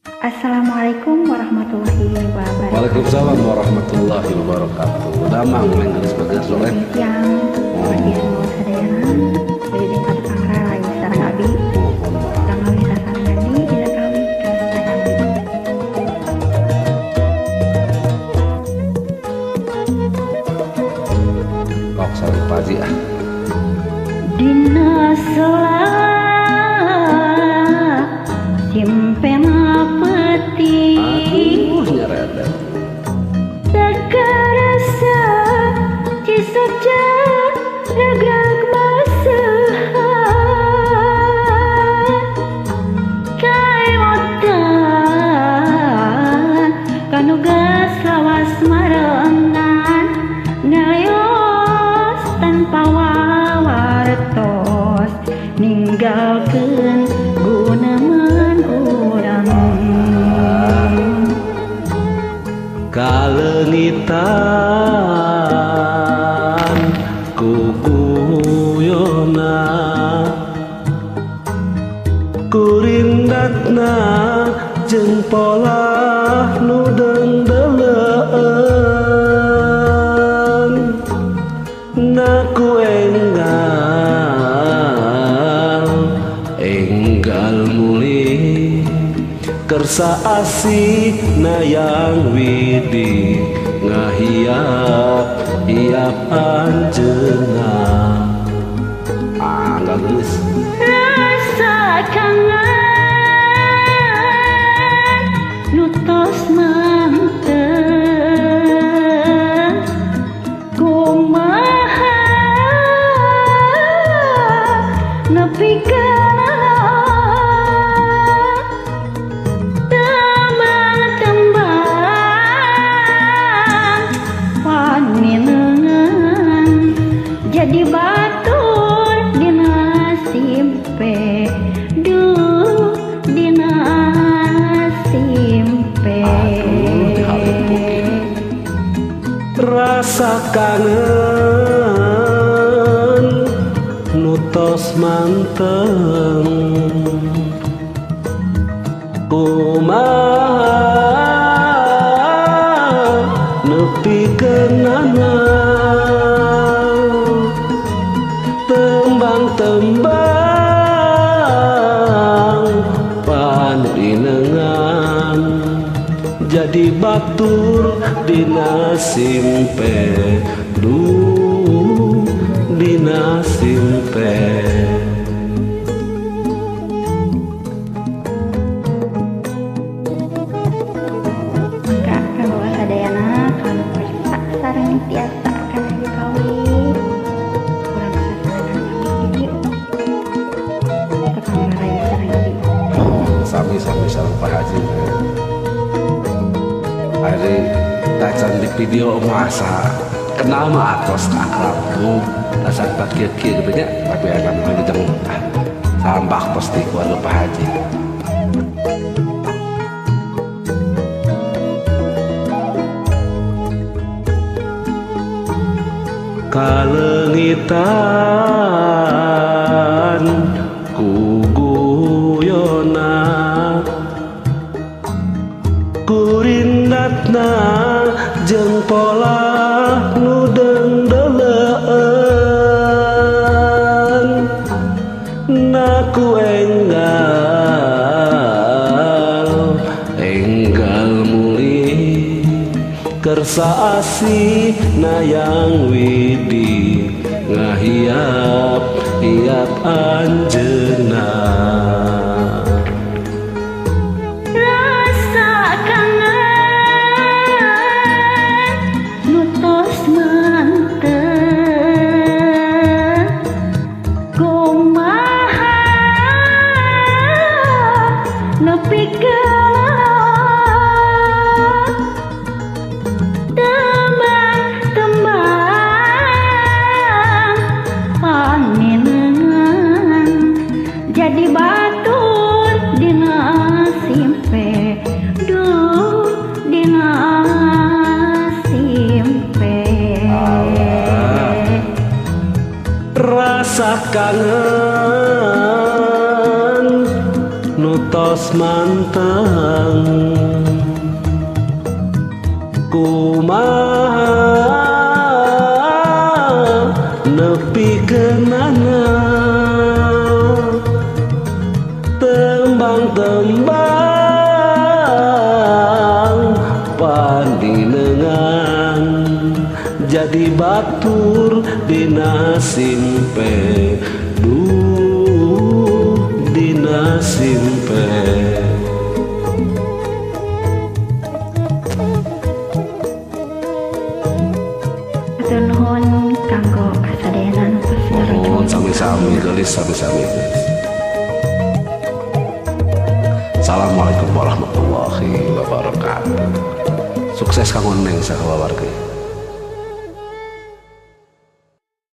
Assalamualaikum warahmatullahi wabarakatuh. Waalaikumsalam warahmatullahi wabarakatuh. Damang main geus bagas soleh. Siang, bagi semua sadayana, wilujeng patepang rarayu sareng abi. Kanggo sasarengan dina kawih sareng abi. Kok sareng Pak Haji ah. Dina sela simpena peti. Aduh, nyeredet. Tekarasa cisaca ragrag masehan kaewotan kanu geus lawas marengan ngaleos tanpa wawartos ninggalkeun guneman urang. Kaleungitan kuguyona kurindatna jeung polah nu deungdeuleun naku enggal enggal mulih kersa asih nayang widi ngahiap hiap anjeunna. Ah, enggak geus. Rasa kangen nu tos manteng kumaha nepi ka jadi batur dina simpe, duh dina simpe. Aduh, rasa kangen nu tos manteng kumaha nepi kenana tembang-tembang paninengan jadi batur dina simpe, duh dina simpe. Maka kanggo sadayana kanu kersa sareng tiasa kana dikawih urang sasarengan kami di dieu. Tepang rarayu sareng abi. Sami-sami sareng Pak Haji. Ari tacan di video masa kenal mah atos akrab tuh tacan pak kieu-kieu gitu nya, tapi ana mah jeung salam baktos di keluarga Pak Haji. Kaleungitan kuguyona kurindatna jeung polah nu deungdeuleun naku enggal enggal mulih kersa asih nayang widi ngahiap hiap anjeunna. Rasa kangen nu tos manteng kumaha nepi ka tembang-tembang paninengan jadi batur dina simpe, duh dina simpe. Rasa kangen nu tos manteng. Tembang kumaha nepikeunana, tembang-tembang pandinengan jadi batur dina simpe, duh dina simpe. Hatur nuhun kanggo kasadayana nu tos Mohon ngarujung. sami-sami geulis, sami-sami geulis. Assalamualaikum warahmatullahi wabarakatuh. Sukses kanggo Neng sakalawarga.